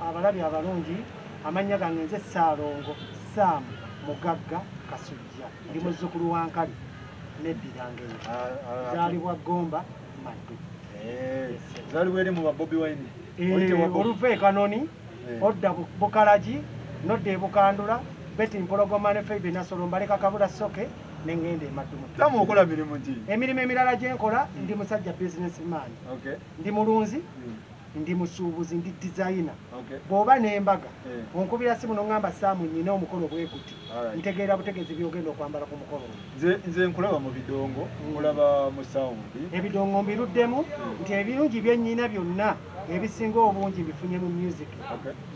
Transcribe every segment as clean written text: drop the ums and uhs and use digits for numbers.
Abalabi abalungi, amannya gange nze Ssaalongo Sam Mugagga Kasujja, ndi muzzukulu wa Nkali neddirangeye, zaalibwa Gomba Maddu. Zaalibwa eri mu ba Bobi Wine. Oluva e Kanoni odda Bukalagi nodda e Bukandula, Betty Mpologoma ne Feibe Nasolo mbaleka Kabula Soke ne ŋŋenda e Maddu. Tamu okola mirimu ki? Emirimu emirala gye nkola, ndi musajja businessman, ndi mulunzi, ndi musuubuzi, ndi designer. Bw'oba n'embaga onkubira simu n'oŋŋamba, "Saamu, nnyina omukolo bwe guti," ntegeera butegeezi by'ogenda okwambala ku mukolo. Nze nkulaba mu bidongo, nkulaba mu sound. Ebidongo mbiruddemu nti ebirungi bye nnyina byonna ebisinga obungi mbifunye mu music.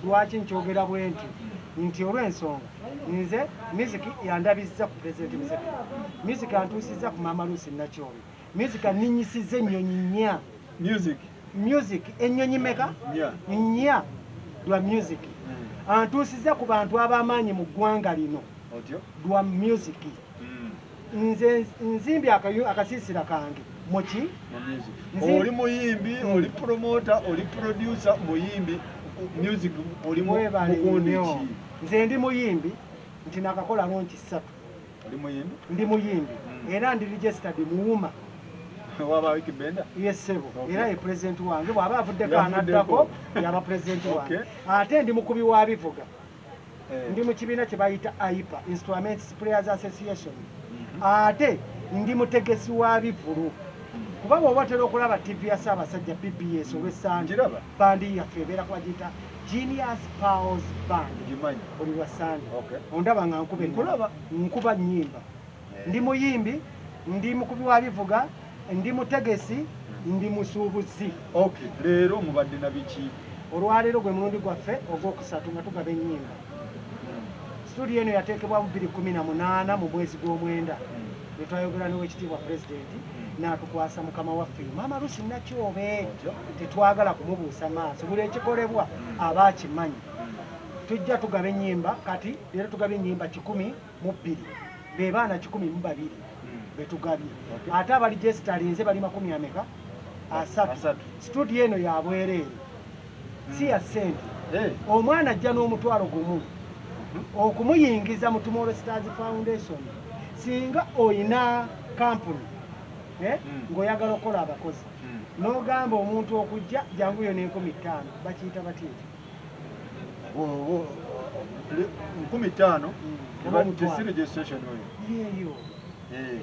Lwaki nkyogera bwe nti? Nti olw'ensonga nze music yandabizza ku Pulezidenti Museveni, music antuusizza ku Maama Lucy Nakyobe, music anninyisizza ennyonyi nnya. Music? Music, ennyonyi meka? Nnya. Nnya lwa music. Antuusizza ku bantu ab'amaanyi mu ggwanga lino Otyo. lwa music. Nze nzimbye akasiisira kange muki? Mu music. Oli muyimbi, oli promoter, oli producer, muyimbi, music oli Mwebale mukundi nnyo. ki? Nze ndi muyimbi nti nakakola launch ssatu. Oli muyimbi? Ndi muyimbi era ndi registered muwuma. Waba Wikibenda? Yes ssebo. Era ye president wange, bw'aba avuddeko Yavuddeko. anaddako yaba president wange. Ate ndi mukubi wa bivuga. Ndi mu kibiina kye bayita AIPA, Instruments Players Association. Ate ndi mutegesi wa bivulu, kuba bw'oba otera okulaba TV ya Ssaabasajja PBS olw'Essande, Ngiraba. bandi yaffe ebeera kubagiyita Genius Powers Band. Ngimanyi. Buli lwa Sande ondaba nga nkuba ennyimba. Nkulaba. Nkuba nnyimba. Ndi muyimbi, ndi mukubi wa bivuga, ndi mutegesi, ndi musuubuzi. Okay, leero mubadde na biki? Olwaleero gwe mulundi gwaffe ogwokusatu nga tugaba ennyimba. Studio eno yateekebwamu 2018 mu mwezi gw'omwenda, ne twayogera n'Owekitiibwa Pulezidenti n'atukwasa mukama waffe Maama Lucy Nakyobe. Tetwagala kumubuusa maaso, buli ekikolebwa aba akimanyi. Tujja tugaba ennyimba, kati leero tugaba ennyimba 102, be baana 102 betugabye. Ate abali jesitalinze bali makumi ameka? Asatu. Asatu. Studio eno ya bwereere, si ya ssente. Omwana ajja n'10,000 okumuyingiza mu Tomorrow Stars Foundation. Singa oyina kampuni ng'oyagala okukola abakozi, n'ogamba omuntu okujja, janguyo n'5,000, bakiyita batya ekyo? 5,000. Oba omutwalo. Tesi registration oyo. Yeeyo.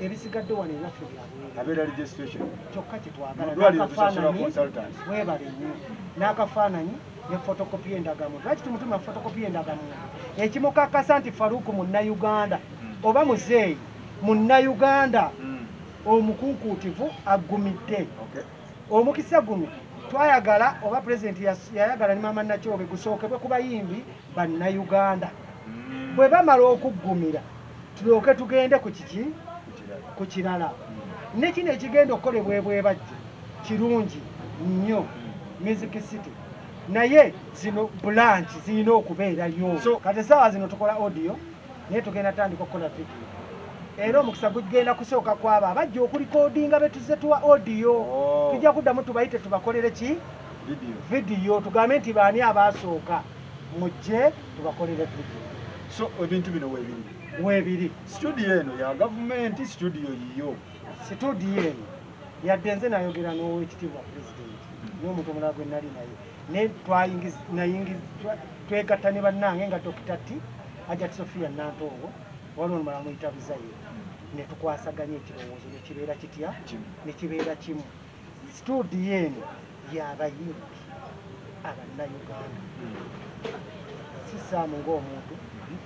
Ebisigadde wano ebyaffe byabwereere. Abeera registration. Kyokka kyetwagala Mu ddwaliro tusasula n'akafaananyi. consultants. Weebale nnyo. N'akafaananyi ne photocopy y'endagamuntu. Lwaki tumutuma photocopy y'endagamuntu? Ekimukakasa nti Faruku Munnayuganda oba muzeeyi Munnayuganda omukuukuutivu agumidde. Omukisa guno twayagala, oba Pulezidenti yayagala ne Maama Nakyobe, gusookebwe ku bayimbi Bannayuganda. Bwe bamala okuggumira tulyoke tugende ku kiki? Ku kirala. Ne kino ekigenda okukolebwa ebwebajje kirungi nnyo, Music City, naye zino branch zirina okubeerayo. Kati essaawa zino tukola audio, naye tugenda tandika okukola video, era omukisa gugenda kusooka kwabo abajja okurecordinga betuze tuwa audio. Tujja kuddamu tubayite tubakolere ki? Video. Video, tugambe nti baani abasooka mujje tubakolere video. So ebintu bino weebiri? Weebiri. Studio eno ya gavumenti, studio yiyo? Studio eno, yadde nze nayogera n'Owekitiibwa Pulezidenti n'omuntu omulala gwe nali naye, ne twegatta ne bannange nga Dr. T Hajat Sofia Nantongo, waliwo omulala muyita Buzaire, ne tukwasaganya ekirowoozo ne kibeera kitya? Kimu. Ne kibeera kimu. Studio eno y'abayimbi Abannayuganda, si Saamu ng'omuntu,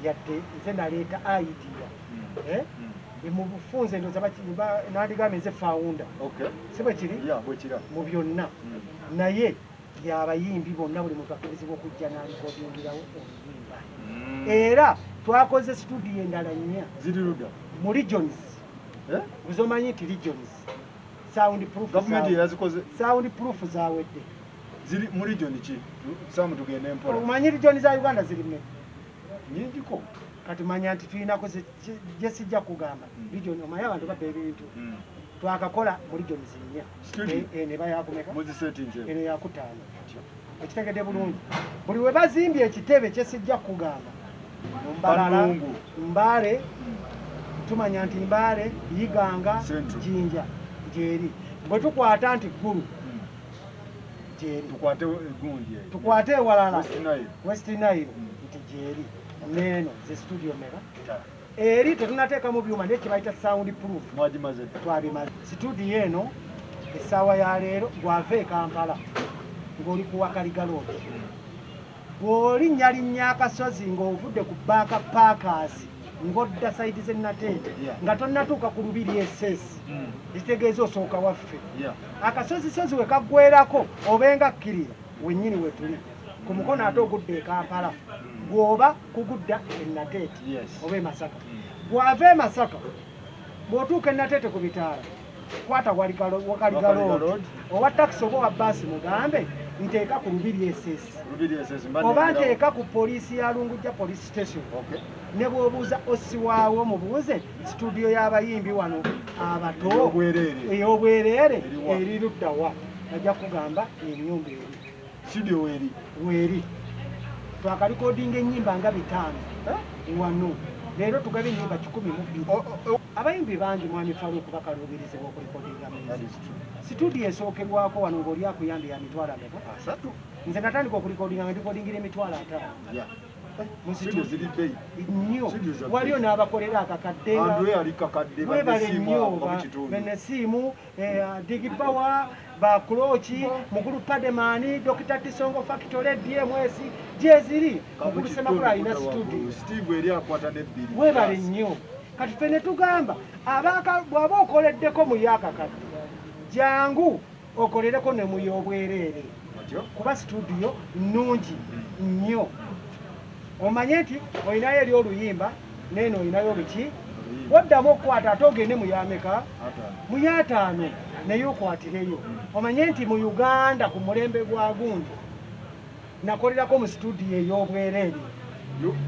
yadde nze naleeta idea. Mu bufunze ndowooza nandigambye nze founder. Si bwe kiri? Yeah, bwe kira. Mu byonna. Naye y'abayimbi bonna, buli muntu akkirizibwa okujja n'arecordingirawo oluyimba. Era twakoze studio endala nnya. Ziri ludda? Mu regions. Eh? Ozomanyi nti regions sound proof Gavumenti yazikoze? Sound proof zawedde. Ziri mu region ki? Saamu, tugende mpola. Omanyi region za Uganda ziri mmeka? Nyingiko. Kati manya nti tulinako gye sijja kugamba region, omanyi abantu babba ebintu. Twakakola mu regions nnya. Studio? Eno eba yakumeka? Muzisetinze? Eno yakutaano. Ekitegedde bulungi. Buli we bazimbye ekitebe kyesijja kugamba Mbarara, Mbale, tumanya nti Mbale, Iganga, Jinja gyeri. Bwe tukwata nti Ggulu gyeri, tukwate egundi eyo, tukwate ewalala West Nile nti gyeri. Neeno ze studio meka eri tetunateekamu byuma naye kye bayita sound proof mwagimaze, twabimaze. Situdiyo eno essaawa ya leero gwava e Kampala ng'oli ku Wakaliga Road, bw'olinnyalinnya akasozi ng'ovudde ku Baaka Packers ng'odda side z'e Nateete nga tonnatuuka ku Lubiri SS, ekitegeeza osooka waffe. Akasozi sozi we kaggwerako obenga kkirira wennyini we tuli ku mukono ate ogudda e Kampala, gw'oba kugudda e Nateete oba e Masaka. Bw'ava e Masaka bw'otuuka e Nateete ku bitaala kwata Wakaliga Road, owa takisi oba owa baasi mugambe nteeka ku Lubiri SS oba nteeka ku poliisi ya Lungujja Police Station. Ne bw'obuuza osiwaawo mubuuze situdiyo y'abayimbi wano abato ey'obwereere eri ludda wa, ajja kugamba ennyumba eri studio weri weri. Twakalikodinga ennyimba nga 5 wano leero tugabye ennyimba 102. Abayimbi bangi mwami Farouk bakaluubirizibwa okulikodinga music. Situdiyo esookerwako wano ng'oli akuyambye ya mitwalo ameka? 3. Nze natandika okulikodinga nga ndikodingira emitwalo 5. Mu situdiyo ziri bbeeyi nnyo, waliyo n'abakolera akakadde webale nnyo Benesiimu, Digi Power, Bakuloki, Mukulu Pademani, Dr. Tisongo Factory, DMS gyeziri. Mukulu Semakula alina situdiyo. Steve eri akwata n'ebbiri. Webale nnyo. Kati ffe ne tugamba bw'aba okoleddeko mu y'akakadde jangu okolereko ne mu y'obwereere, kuba situdiyo nnungi nnyo. Omanye nti olinayo eri oluyimba neeno olinayo oluki, woddamu okukwata ate ogende mu y'ameka mu y'ataano naye okwatireyo. Omanye nti mu Uganda ku mulembe gwa gundi nakolerako mu situdiyo ey'obwereere.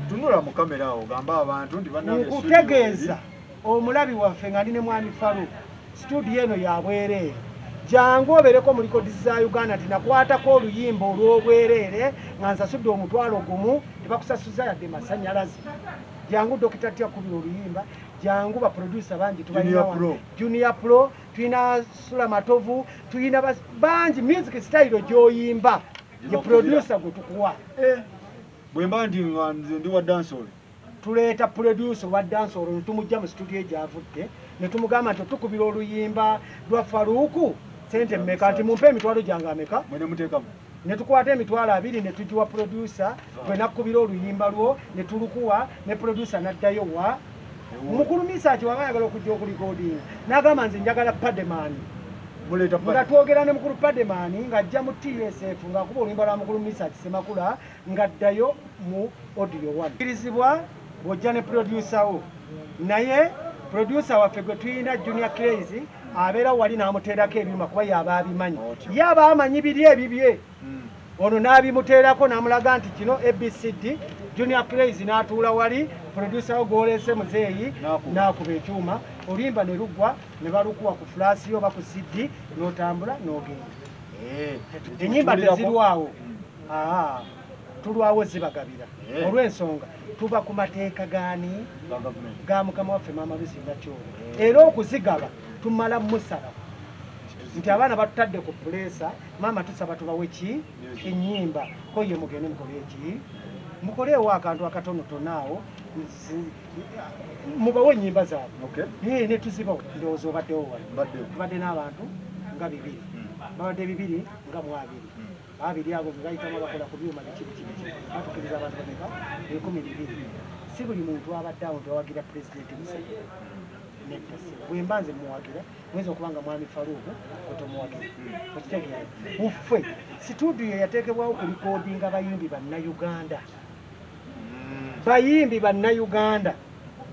Tunula mu kamera awo ogamba abantu nti bannange nkutegeeza omulabi waffe nga ndi ne mwami Farouk, situdiyo eno ya bwereere. Jangu obeereko mu likodi za Uganda nti nakwatako oluyimba olw'obwereere nga nsasudde 1,000 tebakusasuza yadde masannyalaze. Jangu Dr. Tia kubira oluyimba, jangu ba producer bangi tubalina Junior Pro, tulina Sula Matovu, tulina bangi music style gy'oyimba ye producer gwe tukuwa. Bwe mba ndi nga nze ndi wa dancehall, tuleeta producer wa dancehall ne tumujja mu studio gy'avudde ne tumugamba nti tukubira oluyimba lwa Farouk sente mmeka, nti mumpe emitwalo gyange ameka, mwene muteekamu ne tukwata emitwalo 2 ne tugiwa producer gwe nakkubira oluyimba lwo ne tulukuwa ne producer n'addayo wa Mukulu Misaki waba ayagala okujja okulikodinga n'agamba nze njagala Pademani. Nga twogera ne Mukulu Pademani ng'ajja mu TSF ng'akuba oluyimba lwa Mukulu Misaki Semakula ng'addayo mu audio 1. Kirizibwa bw'ojja ne producer wo, naye producer waffe gwe tulina Junior Crazy abeera wali n'amuteerako ebyuma kuba y'aba abimanyi, ye aba amanyi biri ebibye ono n'abimuteerako n'amulaga nti kino ABCD. Junior Crazy n'atuula wali producer wo gw'oleese muzeeyi n'akuba ekyuma oluyimba ne luggwa ne balukuwa ku flash oba ku CD n'otambula n'ogenda. Ennyimba tezirwawo, tulwawo zibagabira olw'ensonga tuba ku mateeka gaani ga mukama waffe Maama Lucy Nakyolo, era okuzigaba tumala musaba nti abaana batutadde ku puleesa, maama tusaba tubawe ki ennyimba, ko ye mugende mukole ki mukoleewo akantu akatonotono awo mubawe ennyimba zaabwe ne tuzibawo. Ndowooza obaddewo wano, tubadde n'abantu nga 2, babadde 2 nga mu 2 2 abo be bayitamu bakola ku byuma biki biki biki, batukkiriza abantu bameka 12. Si buli muntu abadde awo nti awagira Pulezidenti Museveni, nedda. Bwe mba nze muwagira muyinza okuba nga mwami Farouk otomuwagira, okitegeera. Muffe situdiyo yateekebwawo kulikodinga bayimbi bannayuganda, bayimbi bannayuganda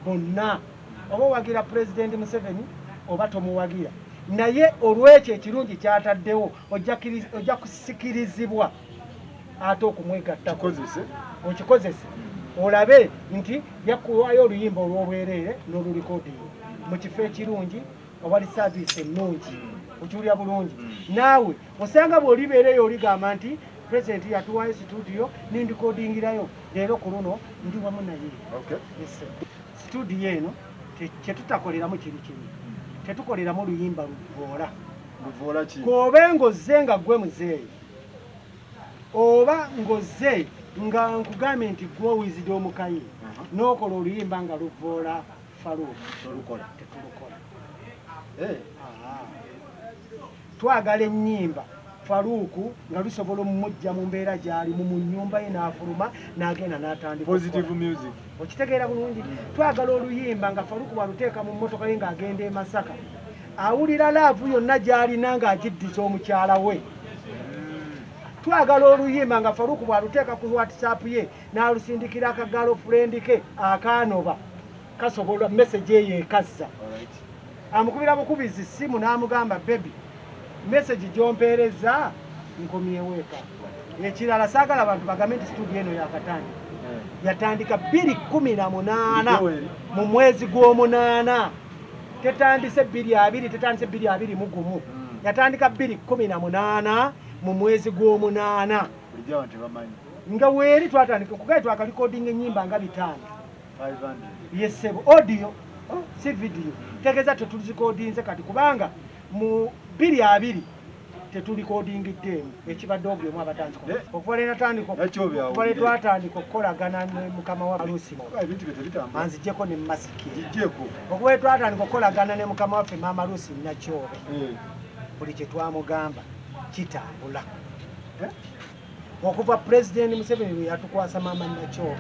bonna, oba owagira Pulezidenti Museveni oba tomuwagira, naye olw'ekyo ekirungi kyataddewo ojja kusikirizibwa ate okumwegattako okikozese olabe nti yakuwaayo oluyimba olw'obwereere n'olulikodinga mu kifo ekirungi awali saaviisi ennungi, okiwulira bulungi. Naawe osanga bw'olibeereyo oligamba nti Pulezidenti yatuwayo situdiyo nendikodingirayo. Leero ku luno ndi wamu naye. Yes, sir. Situdiyo eno kyetutakoleramu kiri kimu, tetukoleramu luyimba luvoola. Luvoola ki? K'obe ng'ozze nga ggwe muzeeyi, oba ng'ozze nga nkugambye nti ggwe owizidde omukayi, n'okola oluyimba nga luvoola Farouk, Tolukola. Tetulukola. Eh. Twagala ennyimba Faruku nga lusobola omumujja mu mbeera gy'alimu mu nnyumba ye, n'afuluma n'agenda n'atandika Positive okukola. music. Okitegeera bulungi? Twagala oluyimba nga Faruku bw'aluteeka mu mmotoka ye ng'agenda e Masaka, awulira love yonna gy'alina ng'agiddiza omukyala we. Twagala oluyimba nga Faruku bw'aluteeka ku WhatsApp ye n'alusindikira aka girlfriend ke akaanoba, kasobola message eyo ekazza. Amukubira bukubizi simu n'amugamba, "Baby, message gy'ompeereza, nkomyewo eka." Ekirala, saagala abantu bagambe nti studio eno yakatandika. Yatandika 2018 Joel. mu mwezi gw'omunaana. Tetandise 2020, tetandise 2021. Yatandika 2018 mu mwezi gw'omunaana. Bulijjo abantu tebamanyi. Nga weeri twatandika kugaye, twakalikodinga ennyimba nga 500. 500. Yes ssebo, audio si video. Tegeeza tetuzikodinze kati, kubanga mu 2020 tetulikodingiddeemu ekibaddewo buli omu abatandika okuva lwe natandika Nakyo byawulire. okuva lwe twatandika okukolagana ne mukama wa Lucy. Ebintu bye tebitambula. Anzijjeko ne masiki. Gijjeeko. Okuva lwe twatandika okukolagana ne mukama waffe Maama Lucy Nakyobe, buli kye twamugamba kitambula. Eh? Okuva Pulezidenti Museveni lwe yatukwasa Maama Nakyobe,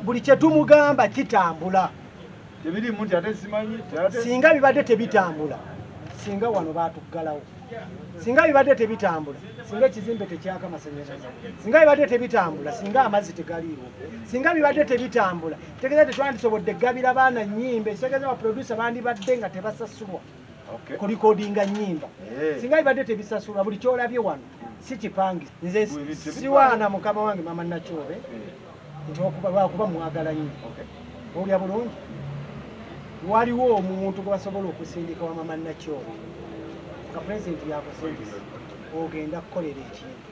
buli kye tumugamba kitambula. Tebiriimu nti ate simanyi ate. Singa bibadde tebitambula, singa wano baatuggalawo. Singa bibadde tebitambula, singa ekizimbe tekyaka masanyalaze. Singa bibadde tebitambula, singa amazzi tegaliiwo. Singa bibadde tebitambula, tegeeza tetwandisobodde gabira baana nnyimba. Ekitegeeza baproducer bandibadde nga tebasasulwa kulikodinga nnyimba. Singa bibadde tebisasulwa, buli kyolabye wano si kipangi. Nze Bwe bityo. siwaana mukama wange Mama Nakyobe nti okuba lwakuba mwagala nnyo. Owulira bulungi? Waliwo omuntu gwe basobola okusindika wa Mama Nakyobe nga pulezidenti yakusindisa, ogenda kukolera ekintu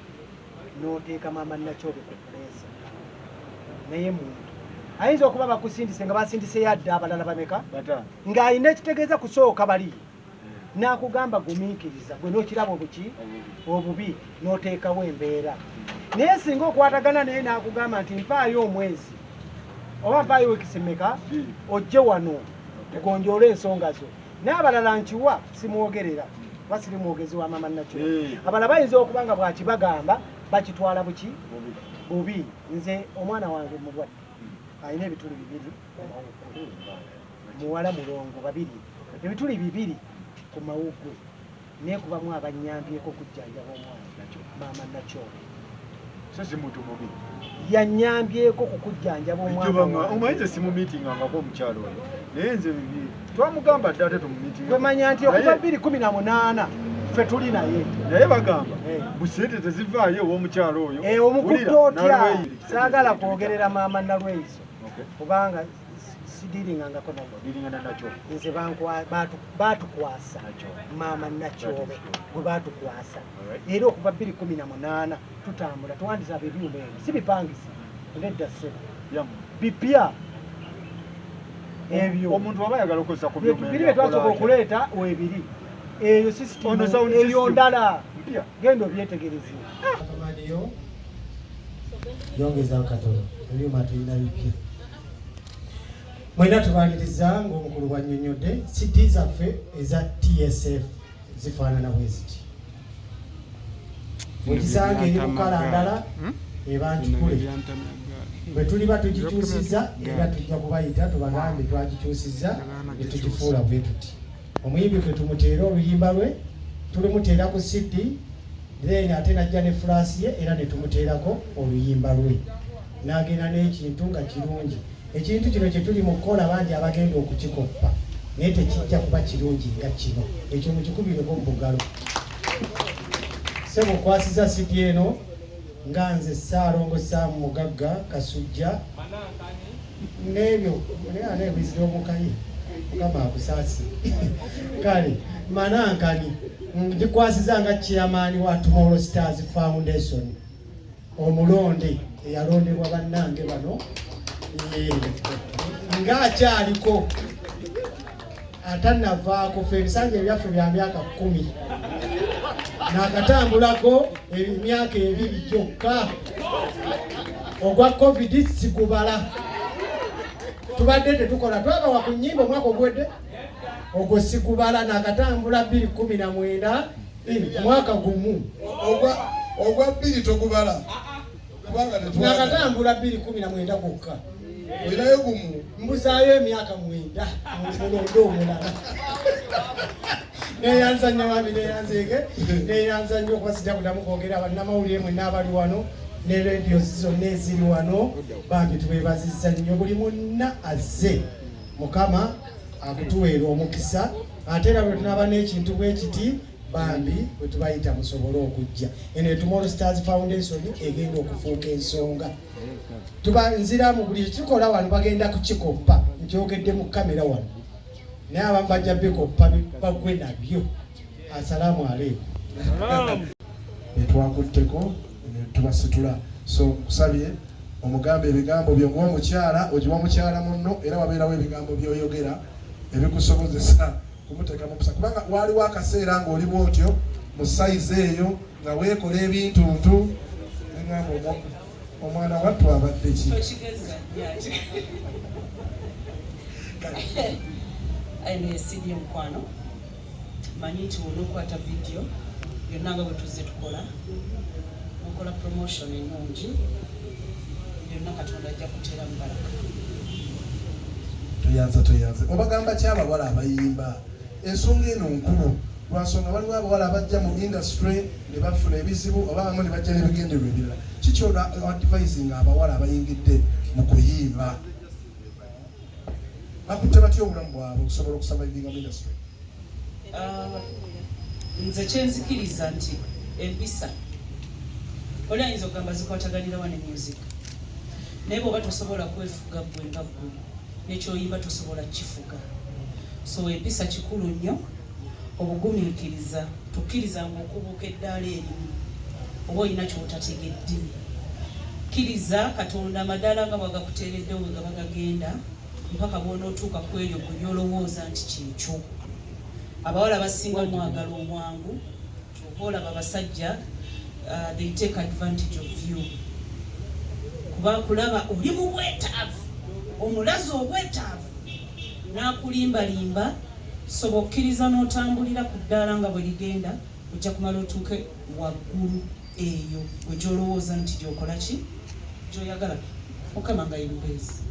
n'oteeka Mama Nakyobe ku puleesa, naye muntu ayinza okuba bakusindise nga basindiseyo adde abalala bameka, 5. ng'alina ekitegeeza kusooka bali n'akugamba gumiikiriza, gwe n'okiraba obuki obubi n'oteekawo embeera. Naye singa okwatagana naye n'akugamba nti mpaayo omwezi oba mpaayo wiikisi mmeka, 2. ojje wano tugonjoole ensonga zo. Naye abalala nkiwa simwogerera, kuba siri mwogezi wa Mama Nakyo. Abalala bayinza okuba nga bwakibagamba bakitwala buki? Bubi. Bubi. Nze omwana wange mulwadde, alina ebituli bibiri ku mawuggwe. Muwala mulongo, babiri, ebituli bibiri ku mawuggwe, nekubamu abanyambyeko okujjanjaba omwana. Maama Nakyobe So si muntu mubi. yanyambyeko ku kujjanjaba Bulijjo omwana banga wange. omanyi nze simumiitingangako omukyalo oyo, naye nze twamugamba dde ate tumumiitinga. Gwemanya nti okuva 2018 ffe tuli naye. Naye bagamba Eh. busente tezivaayo ew'omukyalo oyo. Eh, omukutta Wulira, otya? Nalweyi. Saagala kwogerera Maama Nalweyiso kubanga sidiringangako naye. Odiringana nakyo. Nze baatukwasa Nakyo. Maama Nakyobe gwe baatukwasa. Era okuva 2018 tutambula, tuwandiisa ebyuma ebyo si bipangisi, nedda ssebo. Yamu. Bipya ebyo. Omuntu aba ayagala okukozesa ku byuma biri bye twasooka akola atya? okuleeta weebiri eyo system. Ono sound Eyo system. ndala. Mpya. Genda obyetegereze. Kamaniyo yongezaako katono, ebyuma tulina bipya. Mwena tubaniriza ng'omukulu bwannyonnyodde. CD zaffe eza TSF zifaanana bwe ziti. Bwegisanga eri mu color ndala eba nkikule. Bwe tuliba tugikyusizza era tujja kubayita tubagambe twagikyusizza ne tugifuula bwe tuti. Omuyimbi kwe tumuteera oluyimba lwe, tulumuteera ku CD, then ate najja ne flash ye era ne tumuteerako oluyimba lwe n'agenda n'ekintu nga kirungi. Ekintu kino kye tuli mu kukola, bangi abagenda okukikoppa, naye tekijja kuba kirungi nga kino. Ekyo mukikubireko mu bugalo. Sebo, okwasiza CD eno nga nze Ssaalongo Saamu Mugagga Kasujja n'ebyo naye ate ebizira omukayi. Mukama akusaasire. Kale manankani ngikwasiza nga chairman wa Tomorrow Stars Foundation, omulonde eyalondebwa bannange bano, ng'akyaliko atannavaako. Ffe ebisanja ebyaffe bya myaka 10, nakatambulako emyaka 2 gyokka, ogwa COVID sigubala. Tubadde tetukola, twabawa ku nnyimba omwaka oguwedde, ogwo sigubala. Nakatambula 2019, mwaka gumu. Ogwa 2 togubala kubanga tetwagala. Nakatambula 2019 gwokka. Olinayo gumu. Mbuzaayo emyaka 9, mulonde omulala. Neyanza nnyo bambi, neyanzeege, neyanza nnyo okuba sijja kuddamu kwogera. Bannamawulire mwenna abali wano ne rediyo zonna eziri wano, bambi tubeebazizza nnyo. Buli munna azze, Mukama akutuweera omukisa. Ate era bwe tunaaba n'ekintu bwe kiti, bambi bwe tubayita musobole okujja. Eno Tomorrow Stars Foundation egenda okufuuka ensonga. Tuba nziramu buli kitukola wano bagenda kukikoppa, nkyogedde mu kamera wano, naye abamu bajja bikoppa bagwe nabyo. Asalaamu aleikum. Betwakutteko ne tubasitula, so nkusabye omugambe ebigambo byo ng'omukyala ogiwa mukyala munno, era wabeerawo ebigambo by'oyogera ebikusobozesa kumuteeka mu mpisa, kubanga waaliwo akaseera ng'oli bw'otyo mu sayizi eyo nga weekola ebintuntu, neŋŋamba omwana wattu abadde ki? Tokigeza nnyo. Eno esidi omukwano, manyi nti wona okwata vidiyo byonna nga bwe tuzze tukola, nokola promotion ennungi, byonna Katonda ajja kuteera mu baraka. Toyanza, toyanze. Obagamba ki abawala abayimba? Ensonga eno nkulu lwansonga waliwo abawala abajja mu industry ne bafuna ebizibu, oba abamu ne bajja n'ebigendererwa ebirala. Kiki advising abawala abayingidde mu kuyimba? Bakutte batya obulamu bwabwe okusobola okusurvivinga mu industry? Nze kyenzikiriza nti empisa, oli ayinza okugamba zikwataganira wa ne music, naye bw'oba tosobola kwefuga ggwe nga ggwe, nekyoyimba tosobola kifuga. So empisa kikulu nnyo, obugumiikiriza, tukkirizanga okubuuka eddaala erimu oba olina kyotategedde. Kkiriza Katonda amadaala nga bwagakuteereddewo bwe gaba gagenda mpaka bw'onootuuka ku eryo gwe ly'olowooza nti kyekyo. Abawala basinga mwagala omwangu, kyova olaba abasajja they take advantage of you, kuba kulaba oli mu bwetaavu, omulazi obwetaavu n'akulimbalimba. Soba okkiriza n'otambulira ku ddaala nga bwe ligenda, ojja kumala otuuke waggulu eyo gwe gy'olowooza nti gy'okola ki gy'oyagala. Mukama nga ye mubeezi.